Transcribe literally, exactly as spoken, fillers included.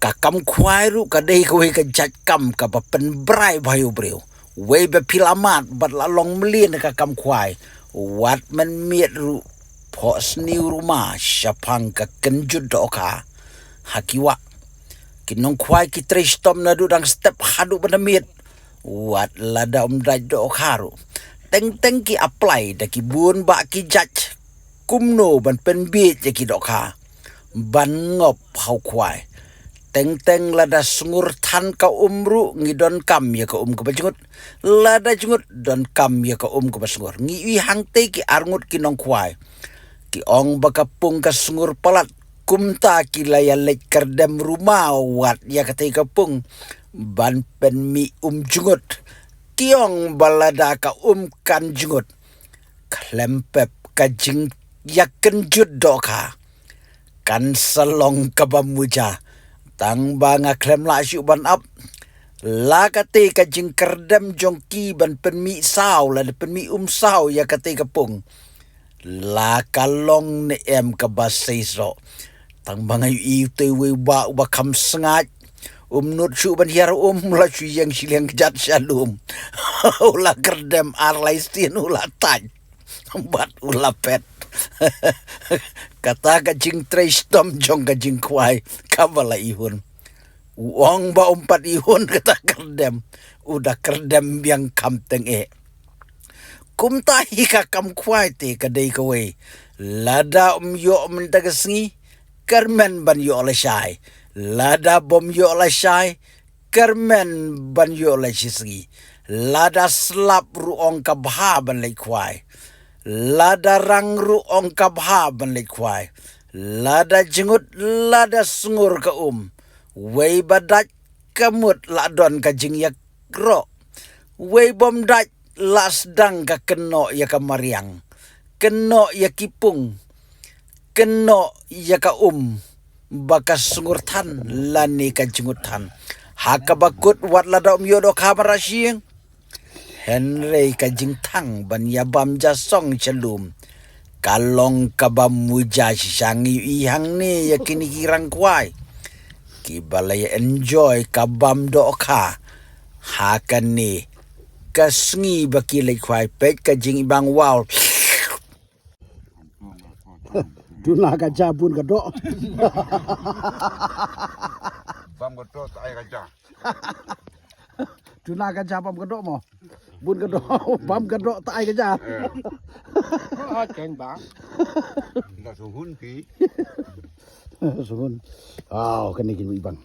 Ka kam khwai ruh ka dei kawei ka jait kam kaba pynbrai bha ïa u briew. Wei ba phi la mad bad la long mlien ka kam khwai, wat mynmiet ruh phohsniew ruma shaphang ka kynjut dohkha ha ki wah. Ki nongkhwai ki trei shitom naduh dang step haduh ban da miet, wat lada um dait dohkha ruh. Teng teng ki apply da ki bun bah ki jait kumno ban pynbieit ïa ki dohkha ban ngop ha u khwai. Teng teng lada sngur than ka um ruh ngi donkam ïa ka um kaba jngut. Lada jngut donkam ïa ka um kaba sngur. Ngi ïohi hangtei ki arngut ki nongkhwai ki ong ba ka pung ka sngur palat. Kumta ki la ïa leit kyrdem ruma wat ïa katei ka pung ban pynmih um jngut. Ki ong ba lada ka um kan jngut, khlem pep ka jingïakynjut dohkha kan sa long kaba muja. Tang ba nga khlem lah shuh ban ap, la katei ka jingkyrdem jong ki ban pynmih saw lane pynmih um saw ïa katei ka pung, la ka long ne em kaba seisoh. Tang ba nga ïohi uto uwei u bah uba kham sngaid, um nud shuh ban hiar um, la shu ïeng shiliang kjat sha lum. U la kyrdem ar lai sien u la tait bad u la pet. Kata ka jingtrei shitom jong ka jingkhwai kaba la ihun. U ong ba um pat ihun kata kyrdem, u da kyrdem biang kham teng eh. Kumta hi ka kam khwai te ka dei kawei. Lada um ïoh mynta ka sngi, kyrmen ban ïoh lashai. Lada bym ïoh lashai, kyrmen ban ïoh la shi sngi. Lada slap ruh ong ka bha ban leit khwai. Lada rang ruh ong ka bha ban leit khwai. Lada jngut, lada sngur ka um, wei ba dait ka mut la don ka jingïakroh. Wei bym dait la sdang ka kynnoh ïa ka mariang, kynnoh ïa ki pung, kynnoh ïa ka um ba ka sngur than lane ka jngut than. Ha kaba kut wat lada um ïoh dohkha marashieng, hynrei ka jingthang ban ïa bam ja song sha lum ka long kaba muja shisha. Ngi ïohi hangne ïa kine ki rangkhwai kiba la ïa enjoy ka bam dohkha ha kane ka sngi ba ki leit khwai. Peit ka jingibang wow. Tuna ka ja bun ka doh. Bam ka doh ta ai ka ja. Tuna ka ja bam ka doh mo. Bun ka doh bam ka doh ta ai ka ja. Ha ken ba. Nda suhun pi. Suhun. Aw kane ki ibang.